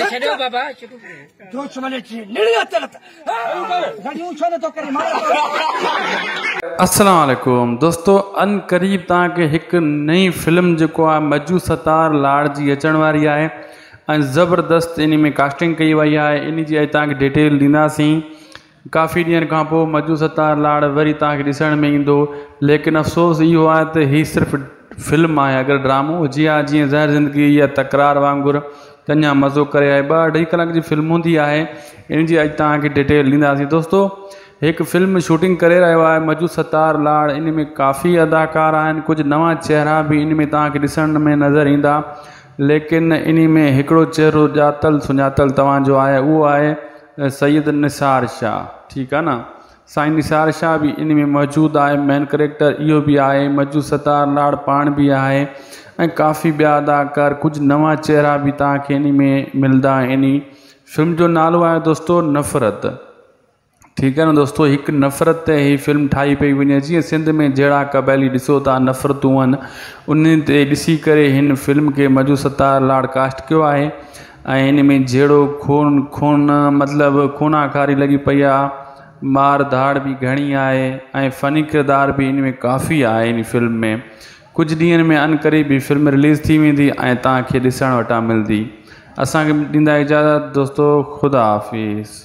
ڇڏيو بابا دشمن جي نڙيء تي لت رڙيون ڇو نٿو ڪرين مار. السلام عليڪم دوستو عن قريب توهان کي هڪ نئين فلم جيڪو آهي مجو ستار لاڙ جي اچڻ واري آهي ۽ زبردست انهي ۾ ڪاسٽنگ ڪئي وئي آهي انهي جي اڄ توهان کي ڊيٽيل ڏينداسين ڪافي ڏينهن کان پوء مجو ستار لاڙ وري توهان کي ڏسڻ ۾ ايندو ليڪن افسوس اهو آهي ته هي صرف فلم آهي اگر ڊرامو هجي ها جيئن زهر زندگي يا تڪرار وانگر ته اڃا مزو ڪري ها ٻه اڍائي ڪلاڪ جي فلم هوندي آهي ان جي اڄ توهان کي ڊيٽيل ڏينداسين دوستو هڪ فلم شوٽنگ ڪري رهيو آهي مجو ستار لاڙ ان ۾ ڪافي اداڪار آهن ڪجهه نوان چهرا به ان ۾ توهان کي ڏسڻ ۾ نظر ايندا ليڪن انهي ۾ هڪڙو چهرو ڄاتل سڃاتل توهان جو آهي اهو آهي سيد نثار شاهه ٺيڪ آ نه سائين نثار شاهه به ان ۾ موجود آهي مين ڪريڪٽر اهو به آهي مجو ستار لاڙ پاڻ به آهي ۽ ڪافي ٻيا اداڪار ڪجهه نوان چهرا به توهان کي ان ۾ ملندا انهي فلم جو نالو آهي دوستو نفرت ٺيڪ آهي نه دوستو هڪ نفرت تي هي فلم ٺاهي پئي وڃي جيئن سنڌ ۾ جهڙا قبائلي ڏسو ٿا نفرتون آهن انهن تي ڏسي ڪري هن فلم کي مجو ستار لاڙ ڪاسٽ ڪيو آهي ۽ ان ۾ جهيڙو خون خون مطلب خونا خواري لڳي پئي آ مار ڌاڙ به گهڻي آهي ۽ فني ڪردار به ان ۾ ڪافي آهي ان فلم ۾ ڪجهه ڏينهن ۾ عنقريب هي فلم رليز ٿي ويندي ۽ توهان کي ڏسڻ وٽان ملندي اسان کي ڏيندا اجازت دوستو خدا حافظ.